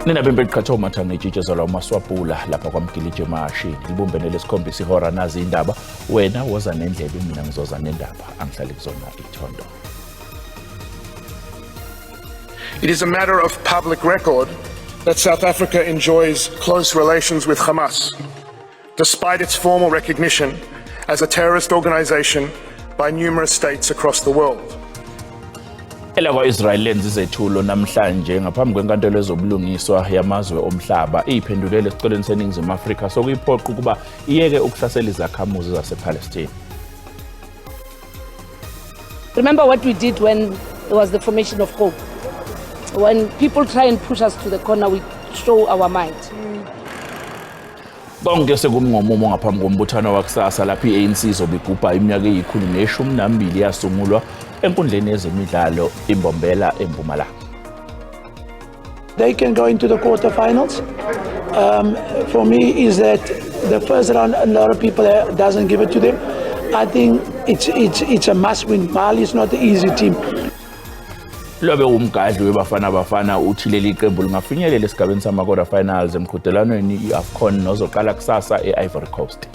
Nina bembe liqhatha umathanga itshitshe zalwa umaswapula lapha kwaMgiliji emashini. Libumbene lesikhombisa ihora nazi indaba. Wena woza nendlebe, mina ngizoza nendaba. Angihlali kuzona ithondo. It is a matter of public record that South Africa enjoys close relations with Hamas, despite its formal recognition as a terrorist organization by numerous states across the world. Elakwa-Israel lenza izethulo namhlanje ngaphambi kwenkantolo yezobulungiswa yamazwe omhlaba iyiphendulele esicelweni seNingizimu Afrika sokuyiphoqa ukuba iyeke ukuhlasela izakhamuzi zasePalestine. Remember what we did when there was the formation of COPE. When people try and push us to the corner, we show our might. Konke sekumi ngomumo ngaphambi kombuthano wakusasa lapho i-ANC izobe igubha iminyaka eyi-112 yasungulwa enkundleni yezemidlalo iMbombela eMpumalanga. They can go into the quarterfinals. For me, is that the first round, a lot of people doesn't give it to them. I think it's a must win. Mali is not an easy team. Lobe umgadli weBafana Bafana uthi leli qembu lingafinyelela esigabeni sama-quarter finals emqhudelwaneni i-AFCON nozoqala kusasa e-Ivory Coast.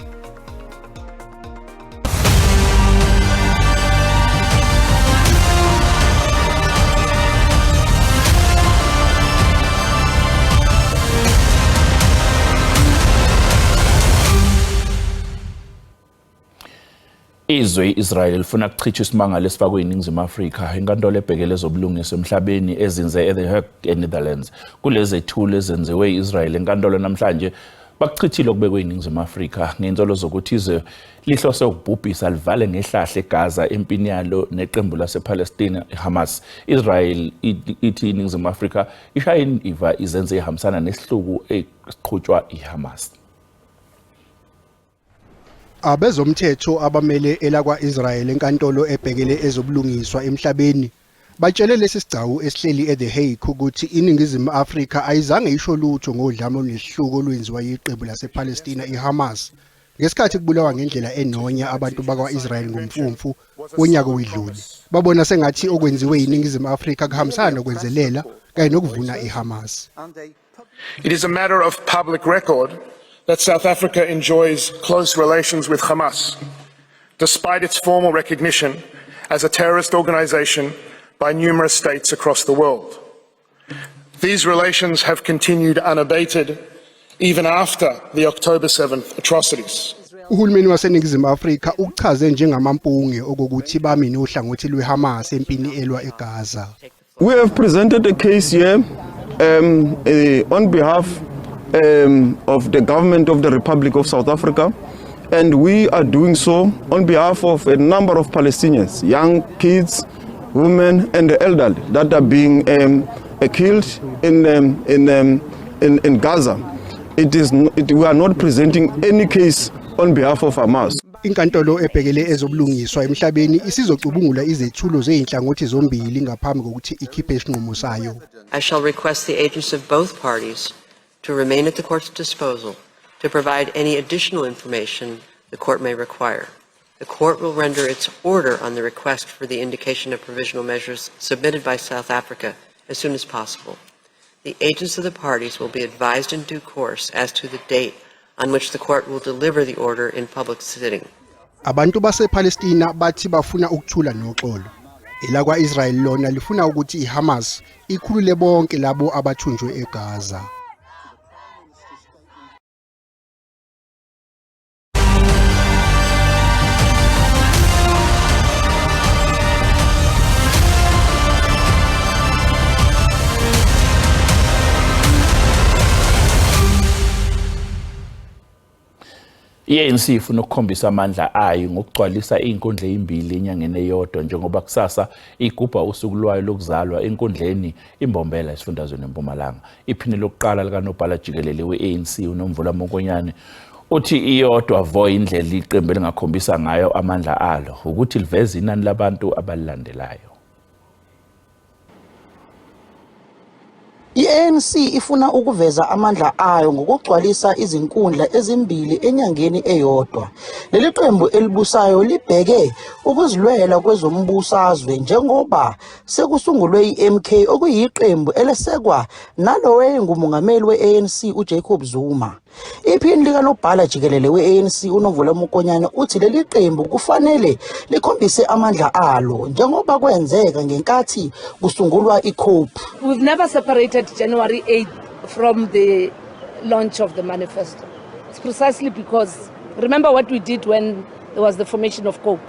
Izwe i-Israel lifuna kuchithwa isimangalo esifakwe yiNingizimu Afrika inkantolo ebhekele ezobulungiswa emhlabeni ezinze e-The Hague eNetherlands. Kulezi zethulo ezenziwe i-Israel enkantolo namhlanje bakuchithile okubekwe yiNingizimu Afrika ngensolo zokuthi izwe lihlose ukubhubhisa livale ngehlahla eGaza empini yalo neqembu lasePalestina iHamas. Israel ithi iNingizimu Afrika ishaye indiva izenze ihambisana nesihluku esiqhutshwa iHamas. Abezomthetho abamele elakwa-Israel enkantolo ebhekele ezobulungiswa emhlabeni batshele lesi sigcawu esihleli e-The Hague ukuthi iNingizimu Afrika ayizange isho lutho ngodlame olunesihluku olwenziwa yiqembu lasePalestina iHamas ngesikhathi kubulawa ngendlela enonya abantu bakwa-Israel ngoMfumfu wonyaka owedlule. Babona sengathi okwenziwe yiNingizimu Afrika kuhambisana nokwenzelela kanye nokuvuna iHamas. It is a matter of public record that South Africa enjoys close relations with Hamas, despite its formal recognition as a terrorist organization by numerous states across the world. These relations have continued unabated even after the October 7th atrocities. Uhulumeni waseNingizimu Afrika ukuchaze njengamampunge okokuthi bami nohlangothi lweHamas empini elwa eGaza. We have presented a case here on behalf of the government of the Republic of South Africa, and we are doing so on behalf of a number of Palestinians, young kids, women, and the elderly that are being killed in Gaza. We are not presenting any case on behalf of Hamas. Inkantolo ebhekele ezobulungiswa emhlabeni isizocubungula izethulo zezinhlangothi zombili ngaphambi kokuthi ikhiphe isinqumo sayo. I shall request the agents of both parties to remain at the court's disposal to provide any additional information the court may require. The court will render its order on the request for the indication of provisional measures submitted by South Africa as soon as possible. The agents of the parties will be advised in due course as to the date on which the court will deliver the order in public sitting. Abantu basePalestina bathi bafuna ukuthula noxolo. Elakwa-Israel lona lifuna ukuthi iHamas ikhulule bonke labo abathunjwe eGaza. I-ANC ifuna ukukhombisa amandla ayo ngokugcwalisa iy'nkundla ey'mbili enyangeni eyodwa njengoba kusasa igubha usuku lwayo lokuzalwa enkundleni iMbombela esifundazweni eMpumalanga. Iphini lokuqala likanobhala jikelele we-ANC uNomvula Mokonyane uthi iyodwa vo indlela iqembu elingakhombisa ngayo amandla alo ukuthi liveze inani labantu abalilandelayo. I-ANC ifuna ukuveza amandla ayo ngokugcwalisa izinkundla ezimbili enyangeni eyodwa. Leli qembu elibusayo libheke ukuzilwela kwezombusazwe njengoba sekusungulwe i-MK okuyiqembu elesekwa nalowayengumongameli we-ANC uJacob Zuma. Iphini likanobhala jikelele we-ANC uNomvula Mokonyane uthi leli qembu kufanele likhombise amandla alo njengoba kwenzeka ngenkathi kusungulwa iCope. We've never separated January 8th from the launch of the manifesto. It's precisely because, remember what we did when there was the formation of COPE.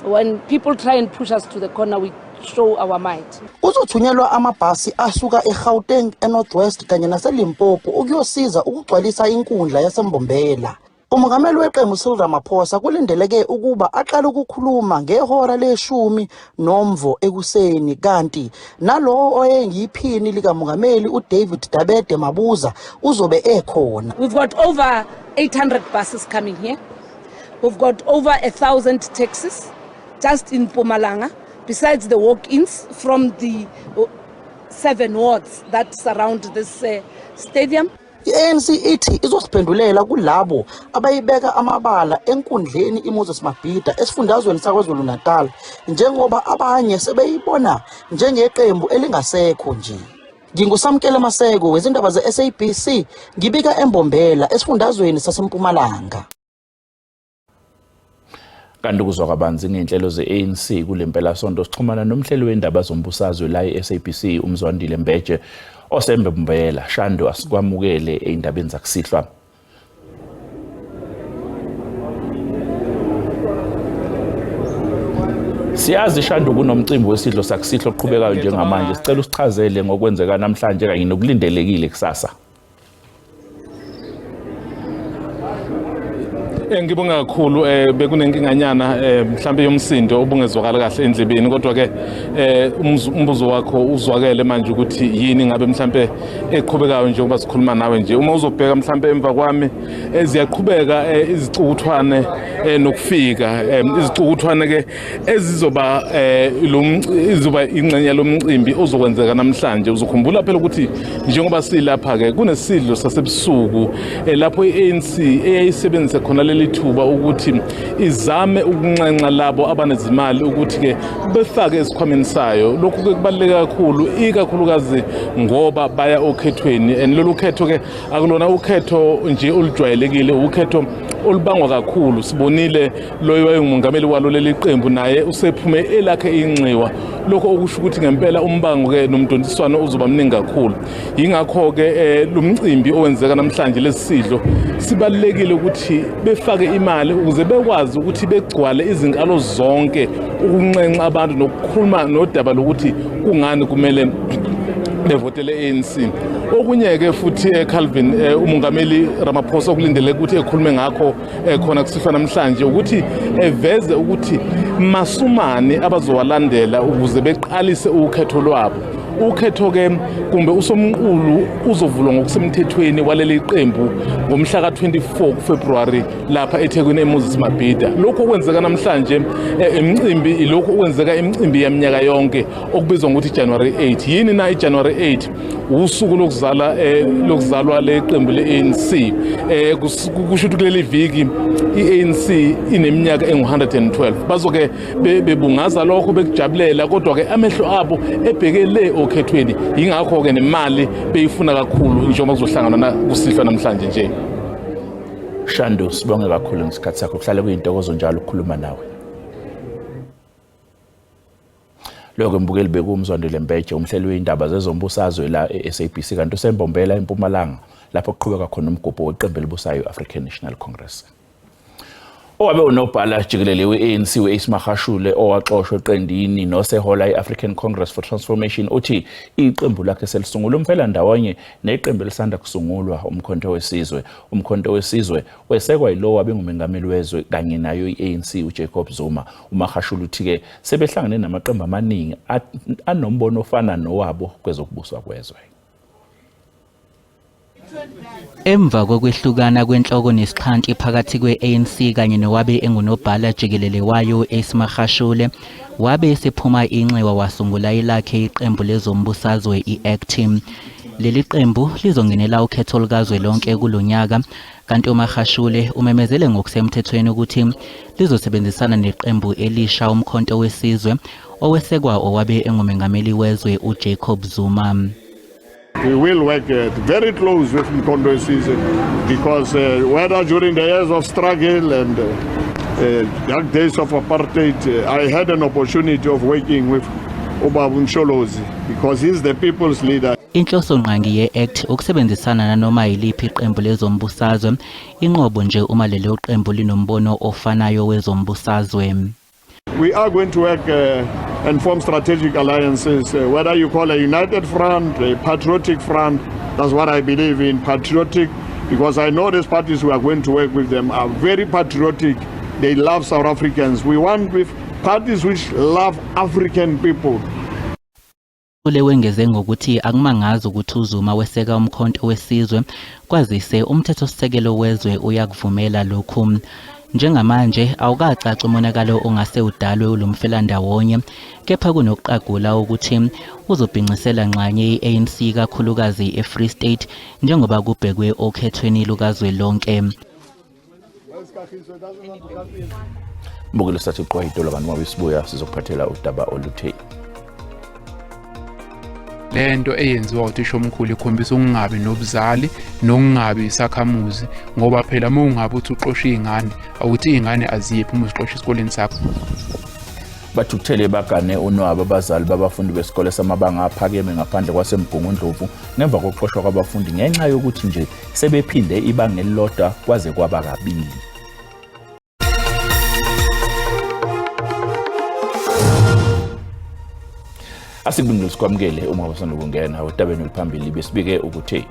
When people try and push us to the corner, we show our might. Kuzothunyelwa amabhasi asuka eGauteng, eNorth West kanye naseLimpopo ukuyosiza ukugcwalisa inkundla yaseMbombela. Umongameli weqembu Cyril Ramaphosa kulindeleke ukuba aqale ukukhuluma ngehora leshumi nomvo ekuseni kanti nalowo oyengiyiphini likamongameli uDavid Dabede Mabuza uzobe ekhona. We've got over 800 buses coming here. We've got over 1,000 taxis just in Mpumalanga, besides the walk-ins from the 7 wards that surround this stadium. I-ANC ithi izosiphendulela kulabo abayibeka amabala enkundleni iMoses Mabhida esifundazweni saKwaZulu-Natal njengoba abanye sebeyibona njengeqembu elingasekho nje. NginguSamkele Maseko wezindaba ze-SABC ngibika eMbombela esifundazweni saseMpumalanga. Kanti ukuzwa kabanzi ngey'nhlelo ze-ANC kule mpelasonto sixhumana nomhleli wendaba zombusazwe la e-SABC uMzwandile Mbeje oseMbombela. Shando, asikwamukele ey'ndabeni zakusihlwa. Siyazi Shando kunomcimbi wesidlo sakusihlwa oqhubekayo njengamanje. Sicela usichazele ngokwenzeka namhlanje kanye nokulindelekile kusasa. Ngibonga kakhulu. Bekunenkinganyana mhlambe yomsindo obungezwakala kahle endlebeni, kodwa ke umbuzo wakho uzwakele manje ukuthi yini ngabe mhlambe eqhubekayo njengoba sikhuluma nawe nje. Uma uzobheka mhlambe emva kwami, ziyaqhubeka izicukuthwane nokufika izicukuthwane ke ezizoba izoba ingxenye lomcimbi ozokwenzeka namhlanje. Uzokhumbula phela ukuthi njengoba silapha ke kunesidlo sasebusuku lapho i-ANC eyayisebenzise khona leli thuba ukuthi izame ukunxenxa labo abanezimali ukuthi ke befake esikhwameni sayo. Lokhu ke kubaluleke kakhulu, ikakhulukazi ngoba baya okhethweni, and lolu khetho ke akulona ukhetho nje olujwayelekile, ukhetho olubangwa kakhulu. Sibonile loyo wayengumongameli walo leli qembu naye usephume elakhe inxiwa, lokho okusho ukuthi ngempela umbango ke nomdonsiswano uzoba mningi kakhulu. Yingakho ke lo mcimbi owenzeka namhlanje, lesisidlo, sibalulekile ukuthi befake imali ukuze bekwazi ukuthi begcwale izinkalo zonke ukunxenxa abantu nokukhuluma nodaba lokuthi kungani kumele bevotele ANC. Okunye-ke futhi, Calvin, umongameli Ramaphosa okulindeleke ukuthi ekhulume ngakho khona kusihlwa namhlanje ukuthi eveze ukuthi masumane abazowalandela ukuze beqalise ukhetho lwabo. Ukhetho-ke kumbe usomqulu uzovulwa ngokusemthethweni waleli qembu ngomhla ka-24 kuFebruwari lapha eThekwini eMoses Mabhida. Lokhu okwenzeka namhlanje imicimbi, ilokhu okwenzeka imicimbi yaminyaka yonke okubizwa ngokuthi January 8. Yini na iJanuary 8? Usuku lokuzala lokuzalwa leqembu le-ANC. Kusho ukuthi kuleli viki i-ANC ineminyaka engu-112. Bazoke bebungaza lokho, bekujabulela, kodwa ke amehlo abo ebheke le okhethweni. Yingakho ke nemali beyifuna kakhulu njengoba kuzohlangana kusihlwa namhlanje nje. Shandu, sibonge kakhulu ngesikhathi sakho. Kuhlale kuyintokozo njalo ukukhuluma nawe. Lokho mbukeli bekuMzwandile Mbeje, umhleli wezindaba zezombusazwe la e-SABC, kanti useMbombela eMpumalanga lapho kuqhubeka khona umgubho weqembu elibusayo i-African National Congress. Owabe unobhala jikelele we-ANC u-Ace Magashule, owaxoshwa eqendini nosehola i-African Congress for Transformation, uthi iqembu lakhe selisungula umfelandawonye neqembu elisanda kusungulwa, uMkhonto weSizwe. UMkhonto weSizwe wesekwa yilowo abengumengameli wezwe kanye nayo i-ANC uJacob Zuma. UMagashule uthi-ke sebehlangene namaqembu amaningi anombono ofana nowabo kwezokubuswa kwezwe. Emva kokwehlukana kwenhloko nesixhanti phakathi kwe-ANC kanye nowabe engunobhala jikelele wayo u-Ace Magashule, wabe esephuma inxiwa wasungula elakhe iqembu lezombusazwe i-ACT. Leli qembu lizongenela ukhetho lukazwelonke kulo nyaka, kanti uMagashule umemezele ngokusemthethweni ukuthi lizosebenzisana neqembu elisha uMkhonto weSizwe owesekwa owabe engumengameli wezwe uJacob Zuma. We will work very close with Mkhonto weSizwe because whether during the years of struggle and dark days of apartheid, I had an opportunity of working with Ubaba Msholozi because he's the people's leader. Inhloso ngqangi ye-ACT ukusebenzisana nanoma yiliphi iqembu lezombusazwe, inqobo nje uma lelo qembu linombono ofanayo wezombusazwe. We are going to work and form strategic alliances, whether you call a united front, a patriotic front, that's what I believe in, patriotic, because I know these parties we are going to work with them are very patriotic. They love South Africans. We want with parties which love African people. Ule wengeze ngokuthi akumangazi ukuthi uZuma weseka uMkhonto weSizwe kwazise umthethosisekelo wezwe uyakuvumela lokhu. Njengamanje awukacaci umonakalo ongase udalwe ulomfelandawonye, kepha kunokuqagula ukuthi uzobhincisela nxanye i-ANC kakhulukazi eFree State njengoba kubhekwe okhethweni lukazwelonke. Mbukelo sathi qwa itolo kanti uma besibuya sizokuphathela udaba oluthe. Lento eyenziwa uthisha omkhulu ikhombisa ukungabi nobuzali nokungabi isakhamuzi, ngoba phela uma ungabe uthi uxosha iy'ngane awuthi iy'ngane aziyephi uma uzixosha esikoleni sakho. Bathukuthele bagane unwabo abazali babafundi besikole samabanga aphakeme ngaphandle kwaseMgungundlovu ngemva kokuxoshwa kwabafundi ngenxa yokuthi nje sebephinde ibanga elilodwa kwaze kwaba kabili. Asikubingelele sikwamukele uma usanda kungena odabeni oluphambili besibike ukuthi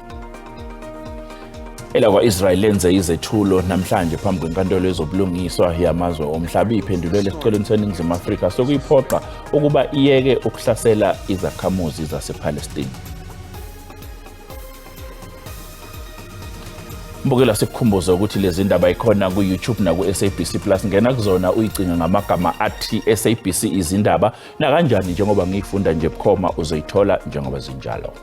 elakwa-Israel lenze izethulo namhlanje phambi kwenkantolo yezobulungiswa yamazwe omhlaba iphendulele esicelweni seNingizimu Afrika sokuyiphoqa ukuba iyeke ukuhlasela izakhamuzi zasePalestine. Mbukela sikukhumbuze ukuthi lezi ndaba ikhona ku-YouTube naku-SABC Plus. Ngena kuzona uyicinge ngamagama athi SABC izindaba nakanjani njengoba ngiyifunda nje bukhoma uzoyithola njengoba zinjalo.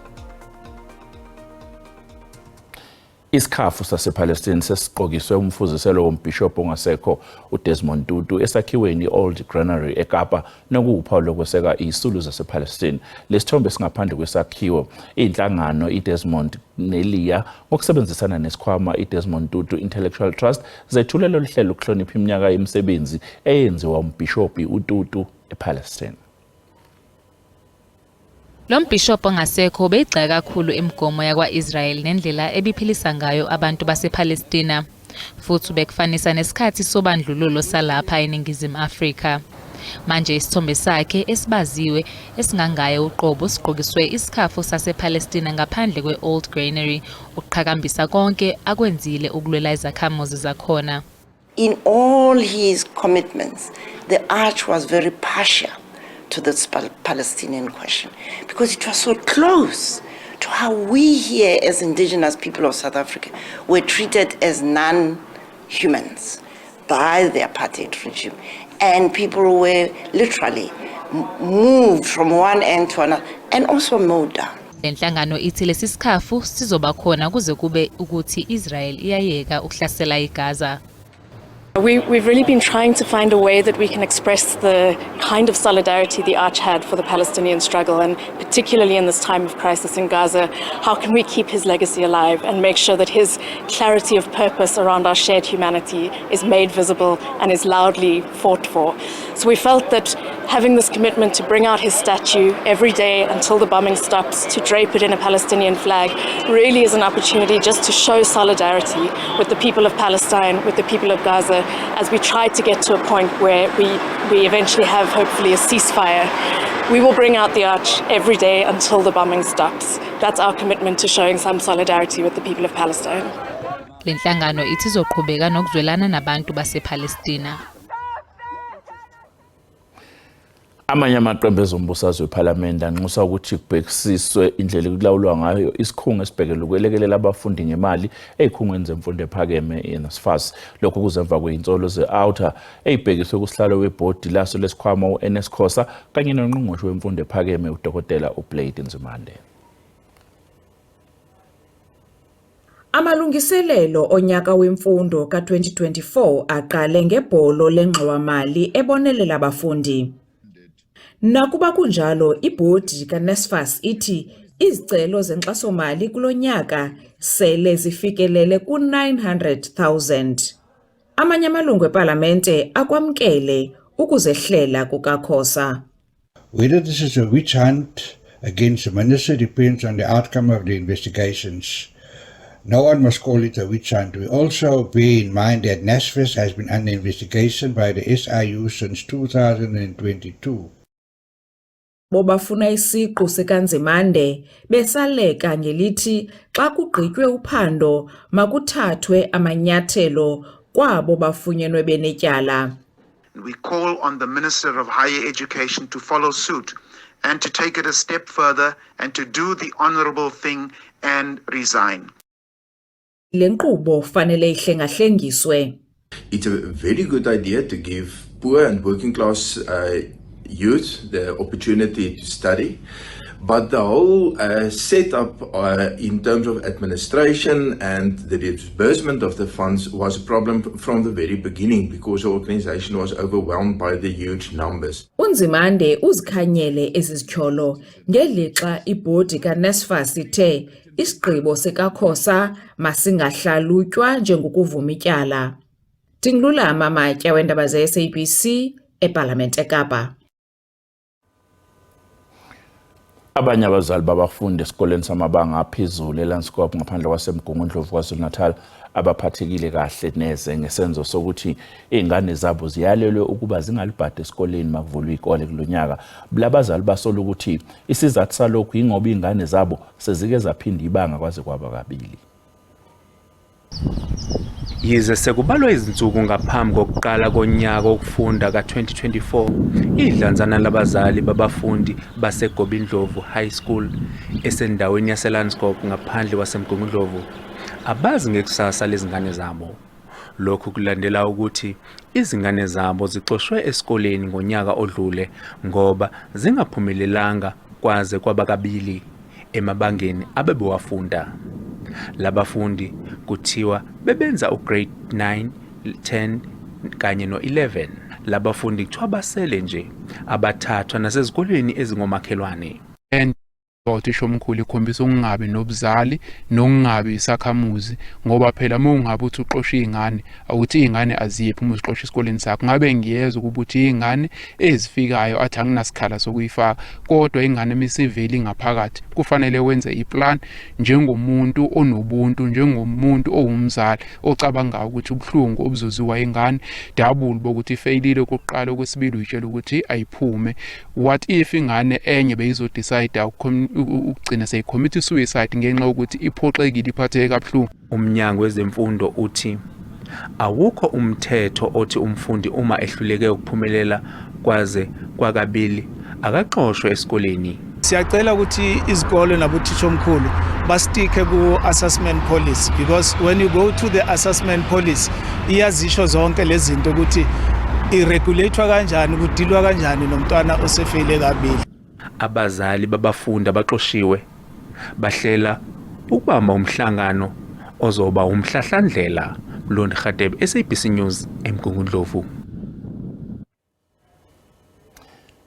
Isikhafu sasePalestine sesiqokiswe umfuziselo wombhishobhi ongasekho uDesmond Tutu esakhiweni i-Old Granary eKapa nokuwuphawu lokweseka izisulu zasePalestine. Lesithombe singaphandle kwesakhiwo inhlangano iDesmond Nelia ngokusebenzisana nesikhwama iDesmond Tutu Intellectual Trust zethule lolu hlelo ukuhlonipha iminyaka yemisebenzi eyenziwa umbhishobhi uTutu ePalestine. Lo mbhishobhi ongasekho ubeyigxeka kakhulu imigomo yakwa-Israel nendlela ebiphilisa ngayo abantu basePalestina, futhi ubekufanisa nesikhathi sobandlululo salapha eNingizimu Afrika. Manje isithombe sakhe esibaziwe esingangaye uqobo sigqokiswe isikhafu sasePalestina ngaphandle kwe-Old Granary ukuqhakambisa konke akwenzile ukulwela izakhamuzi zakhona. In all his commitments, the Arch was very partial to this Palestinian question because it was so close to how we here as indigenous people of South Africa were treated as non-humans by the apartheid regime. And people were literally moved from one end to another and also mowed down. Le nhlangano ithi lesi sikhafu sizoba khona kuze kube ukuthi Israel iyayeka ukuhlasela iGaza. We've really been trying to find a way that we can express the kind of solidarity the Arch had for the Palestinian struggle, and particularly in this time of crisis in Gaza, how can we keep his legacy alive and make sure that his clarity of purpose around our shared humanity is made visible and is loudly fought for. So we felt that having this commitment to bring out his statue every day until the bombing stops, to drape it in a Palestinian flag, really is an opportunity just to show solidarity with the people of Palestine, with the people of Gaza, as we try to get to a point where we eventually have, hopefully, a ceasefire. We will bring out the Arch every day until the bombing stops. That's our commitment to showing some solidarity with the people of Palestine. Le nhlangano ithi izoqhubeka nokuzwelana nabantu basePalestina. Amanye amaqembu ezombusazwe ePhalamende anxusa ukuthi kubhekisiswe indlela ekulawulwa ngayo isikhungo esibhekele ukwelekelela abafundi ngemali ezikhungweni zemfundo ephakeme i-NSFAS. Lokhu kuze emva kwezinsolo ze-OUTA eyibhekiswe kusihlalo webhodi laso lesikhwama u-Ernest Khosa kanye nongqongqoshe wemfundo ephakeme uDokotela uBlade Nzimande. Amalungiselelo onyaka wemfundo ka-2024 aqale ngebholo lengxowamali ebonelela abafundi. Nakuba kunjalo, ibhodi kaNSFAS ithi izicelo zenkxasomali kulo nyaka sele zifikelele ku-900,000. Amanye amalungu epalamente akwamkele ukuzehlela kukaKhosa. Whether this is a witch hunt against the minister depends on the outcome of the investigations. No one must call it a witch hunt. We also bear in mind that NSFAS has been under investigation by the SIU since 2022. Bobafuna isiqu sikaNzimande besaleka ngelithi xa kugqitywe uphando makuthathwe amanyathelo kwabo bafunyenwe benetyala. We call on the Minister of Higher Education to follow suit and to take it a step further and to do the honorable thing and resign. Le nkqubo fanele ihlengahlengiswe. It's a very good idea to give poor and working class youth the opportunity to study. But the whole setup in terms of administration and the disbursement of the funds was a problem from the very beginning because the organization was overwhelmed by the huge numbers. UNzimande uzikhanyele ezi zityholo ngelixa ibhodi kaNSFAS ithe isigqibo sikaKhosa masingahlalutywa njengokuvuma ityala. Ndingululama Matya weendaba ze-SABC ePalamente eKapa. Abanye abazali babafundi esikoleni samabanga aphezulu eLanskop ngaphandle kwaseMgungundlovu KwaZulu-Natal abaphathekile kahle neze ngesenzo sokuthi izingane zabo ziyalelwe ukuba zingalibhadi esikoleni makuvulwa izikole kulonyaka. Labazali basola ukuthi isizathu salokhu ingoba izingane zabo sezike zaphinda ibanga kwaze kwaba kabili. Yize sekubalwa izinsuku ngaphambi kokuqala konyaka wokufunda ka-2024, idlanzana labazali babafundi baseGobindlovu High School esendaweni yaseLanskop ngaphandle kwaseMgungundlovu abazi ngekusasa lezingane zabo. Lokhu kulandela ukuthi izingane zabo zixoshwe esikoleni ngonyaka odlule ngoba zingaphumelelanga kwaze kwaba kabili emabangeni abebewafunda. Labafundi kuthiwa bebenza ugrade 9, 10 kanye no-11. Labafundi kuthiwa basele nje abathathwa nasezikoleni ezingomakhelwane. And uthisha omkhulu ikhombisa ukungabi nobuzali nokungabi isakhamuzi ngoba phela uma ungabe uthi uxosha iy'ngane awuthi iy'ngane aziyephi uma uzixosha esikoleni sakho. Ngabe ngiyezwa ukuba uthi iy'ngane ezifikayo athi anginasikhala sokuyifaka, kodwa ingane misiveli ngaphakathi kufanele wenze iplan njengomuntu onobuntu, njengomuntu owumzali ocabangayo ukuthi ubuhlungu obuzoziwa ingane double bokuthi ifeyilile okokuqala, okwesibili uyitshela ukuthi ayiphume. What if ingane enye beyizodecide ukugcina seyicommit suicide ngenxa yokuthi iphoxekile, iphatheke kabuhlungu? Umnyango wezemfundo uthi awukho umthetho othi umfundi uma ehluleke ukuphumelela kwaze kwakabili akaxoshwe esikoleni. Siyacela ukuthi izikole nabothisha omkhulu basticke ku-assessment policy, because when you go to the assessment policy iyazisho zonke lezi zinto ukuthi iregulatewa kanjani, kudilwa kanjani nomntwana osefeyile kabili. Abazali babafundi abaxoshiwe bahlela ukubamba umhlangano ozoba umhlahlandlela. Mlondi Radebe, SABC News, eMgungundlovu.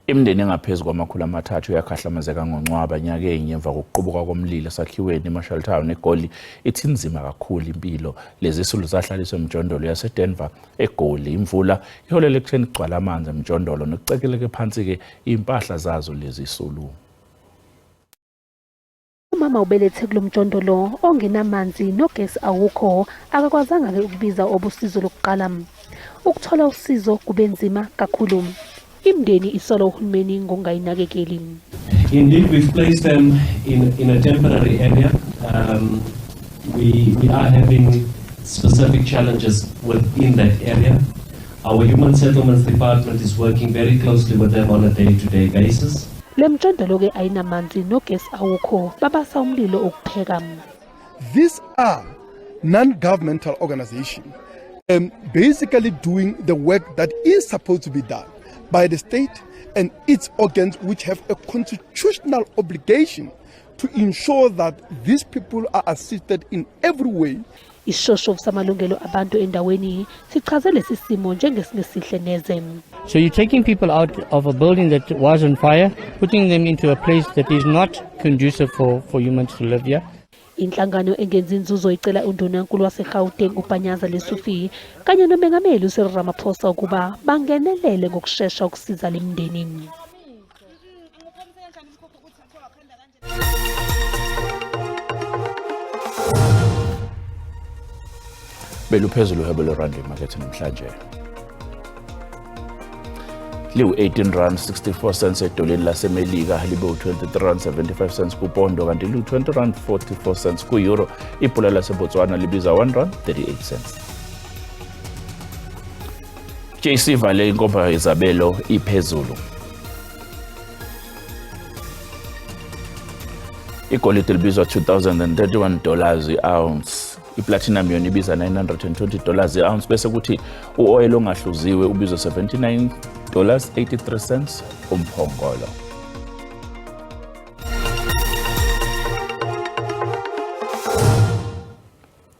Imindeni engaphezu kwama-300 yakhahlamezeka ngoNcwaba nyakenye emva kokuqubuka komlilo esakhiweni eMarshalltown eGoli. Ithi inzima kakhulu impilo. Lezi zisulu zahlaliswa emjondolo yaseDenver eGoli. Imvula iholele ekutheni kugcwala amanzi emjondolo nokucekeleke phansi-ke iy'mpahla zazo lezi sulu. Umama ubelethe kulo mjondolo ongenamanzi nogesi awukho, akakwazanga-ke ukubiza obosizo lokuqala. Ukuthola usizo kube nzima kakhulu. Imindeni isola uhulumeni ngokungayinakekeli. Indeed, we've placed them in a temporary area. We are having specific challenges within that area. Our Human Settlements Department is working very closely with them on a day-to-day basis. Le mjondolo-ke ayinamanzi nogesi awukho, babasa umlilo ukupheka. These are non-governmental organizations basically doing the work that is supposed to be done by the state and its organs, which have a constitutional obligation to ensure that these people are assisted in every way. Isishoshovu samalungelo abantu endaweni sichaze lesi simo njengesingesihle neze. So you're taking people out of a building that was on fire, putting them into a place that is not conducive for humans to live here. Inhlangano engenzi inzuzo icela undunankulu waseGauteng uPanyaza Lesufi kanye nomengameli uCyril Ramaphosa ukuba bangenelele ngokushesha ukusiza le mindeni. Beluphezulu uhwebo lwerandi emakethe namhlanje, liwu-18 rand 64 cents edoleni laseMelika, libe u-23 rand 75 cents kupondo, kanti liwu-20 rand 44 cents ku-euro. Ipula laseBotswana libiza 1 rand 38 cents. JSE ivale inkomba yezabelo iphezulu. Igolide libizwa $2031 i-ounce, iplatinum yona ibiza $920 i-ounce, bese kuthi u-oil ongahluziwe ubizwa $79.83 umphongolo.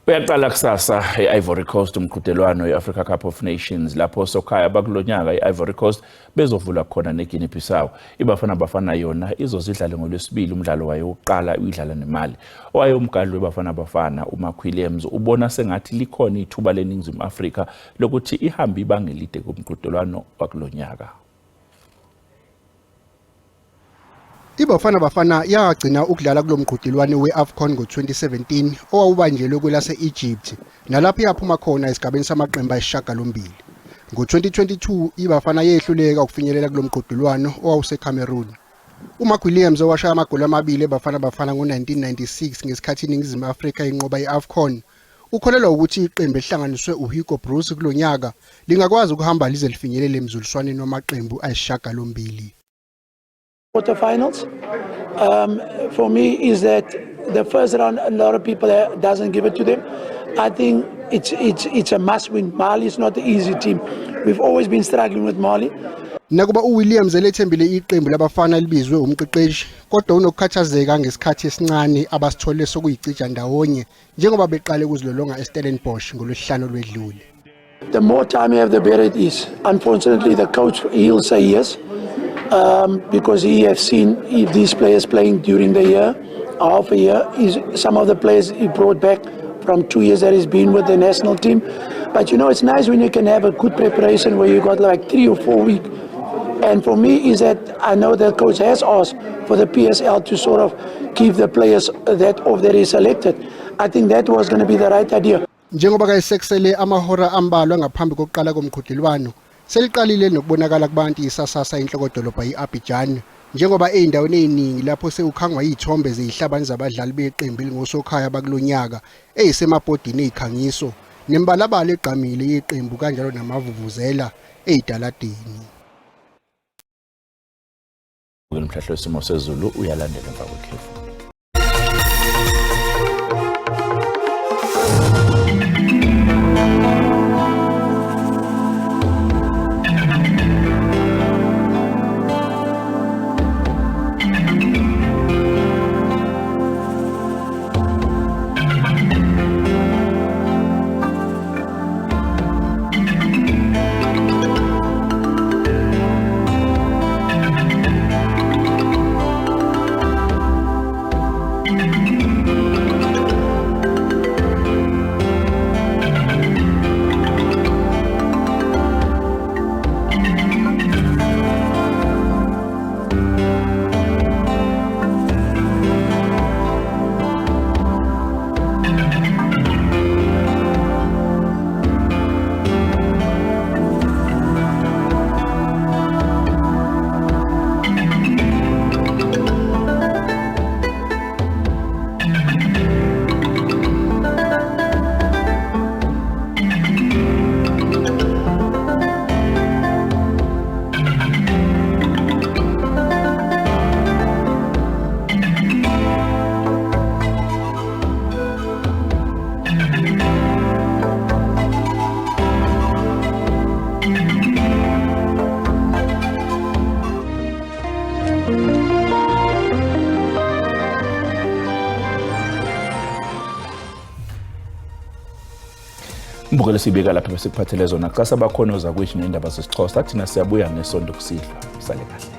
Uyaqala kusasa e-Ivory Coast umqhudelwano i-Africa Cup of Nations, lapho sokhaya bakulonyaka i-Ivory Coast bezovula khona neGuinea Bissau. IBafana Bafana yona izozidlale ngolwesibili umdlalo wayo wokuqala, uyidlala neMali. Owayewumgadli weBafana Bafana uMark Williams ubona sengathi likhona ithuba leNingizimu Afrika lokuthi ihambe ibanga elide kumqhudelwano wakulonyaka. IBafana Bafana yagcina ukudlala kulo mqhudelwano we-AFCON ngo-2017 owawubanjelwe kwelase-Egypt, nalapho yaphuma khona esigabeni samaqembu ayisishiyagalombili. Ngo-2022 iBafana yehluleka ukufinyelela kulo mqhudelwano owawuseCameroon. UMark Williams, owashaya amagoli amabili eBafana Bafana ngo-1996 ngesikhathi iNingizimu Afrika inqoba i-AFCON, ukholelwa ukuthi iqembu elihlanganiswe uHugo Broos kulo nyaka lingakwazi ukuhamba lize lifinyelele emzuliswaneni wamaqembu ayisishiyagalombili. Quarterfinals. For me, is that the first round a lot of people doesn't give it to them. I think it's a must win. Mali is not an easy team. We've always been struggling with Mali. Nakuba uWilliams elethembile iqembu labafana libizwe umqeqeshi, kodwa unokukhathazeka ngesikhathi esincane abasithole sokuyicija ndawonye njengoba beqale ukuzilolonga eStellenbosch ngolwesihlanu lwedlule. The more time you have, the better it is. Unfortunately, the coach, he'll say yes, because he has seen if these players playing during the year, half a year, is some of the players he brought back from 2 years that he's been with the national team. But it's nice when you can have a good preparation where you got like 3 or 4 weeks. And for me, is that I know that coach has asked for the PSL to sort of give the players that off that he selected. I think that was going to be the right idea. Njengoba kayisekusele amahora ambalwa ngaphambi kokuqala komqhudelwano, seliqalile nokubonakala kubantu isasasa inhlokodolobha i-Abidjan, njengoba ey'ndaweni ey'ningi lapho sewukhangwa iy'thombe zeyihlabani zabadlali beqembu elingosokhaya bakulonyaka eyisemabhodini ey'khangiso nemibalabala egqamile yeqembu, kanjalo namavuvuzela ey'taladini. Umhlahlo wesimo sezulu uyalandela emva kwekhefu. Mbukeli, sibika lapha besikuphathele zona. Kusasa bakhona ozakwethu nendaba zesiXhosa. Thina siyabuya ngesonto kusihlwa. Sale kahle.